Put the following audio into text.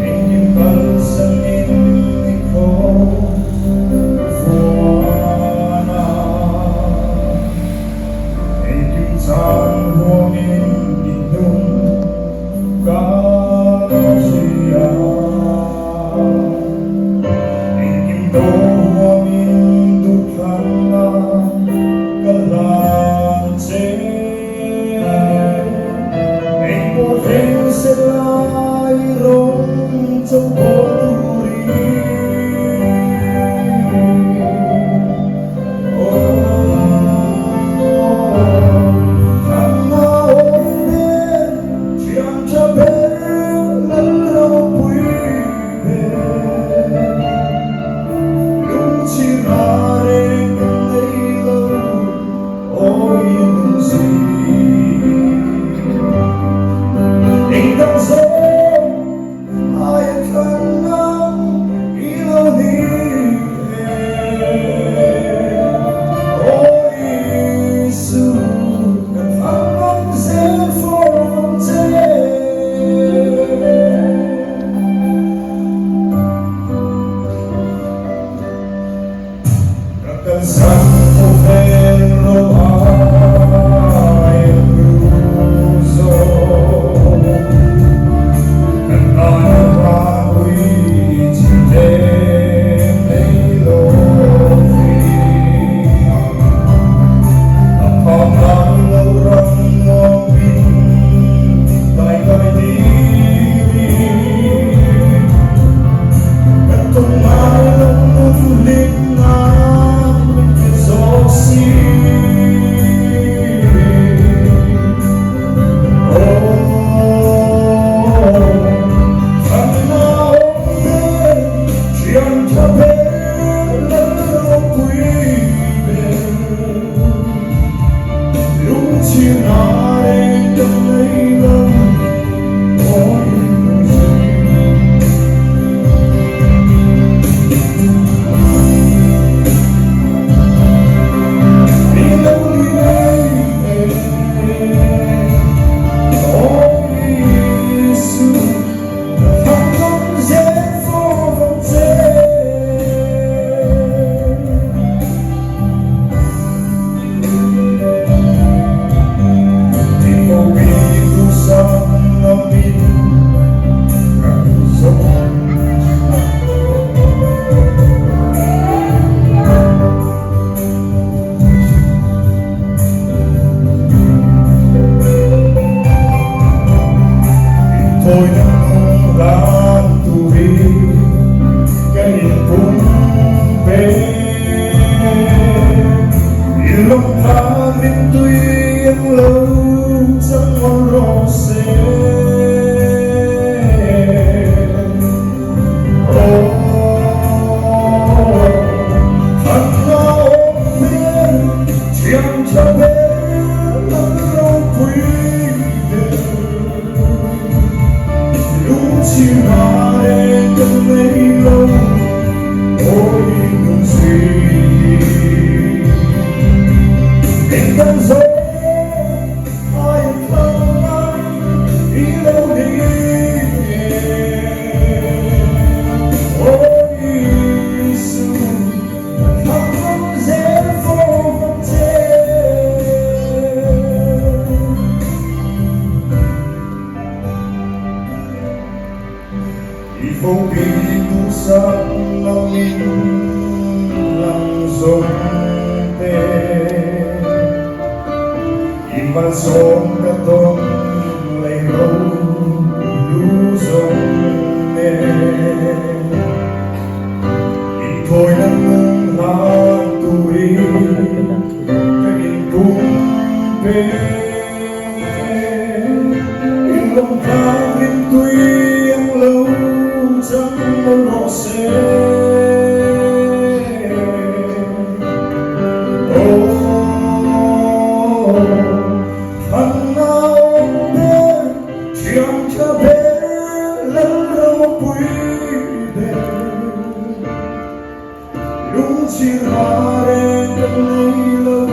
Engkim kalsanin i khaw vuan a, engkim chan huamin i hnung ka zui a. Engkim do huamin duhthlanna ka hlan che. Engpawh thleng se lai rawng cho pawh turin. Thlanna awm ber, thiam tha ber, lal ropui ber. Lungchhir a reng kan nei lo, awi nung si. Engdang zawng aia thlanna i lo ni e, Aw Isu, ka thlang zel fawm che. Ka kalsan khawvel ro ai hlu zawk. Kan tana vanpui chhimleng nei lo hi. A phak ngai lo ram nuamin dai kai diri. Kan tum ngai lo nun hlim nan min pe zawk si. Aw, thlanna awm ber, thian tha ber, lal ropui ber. Lungchhirna reng ka nei lo. Thlanna awm ber, thiam tha ber, lal ropui ber. Lungchhir ha reng kan nei lo.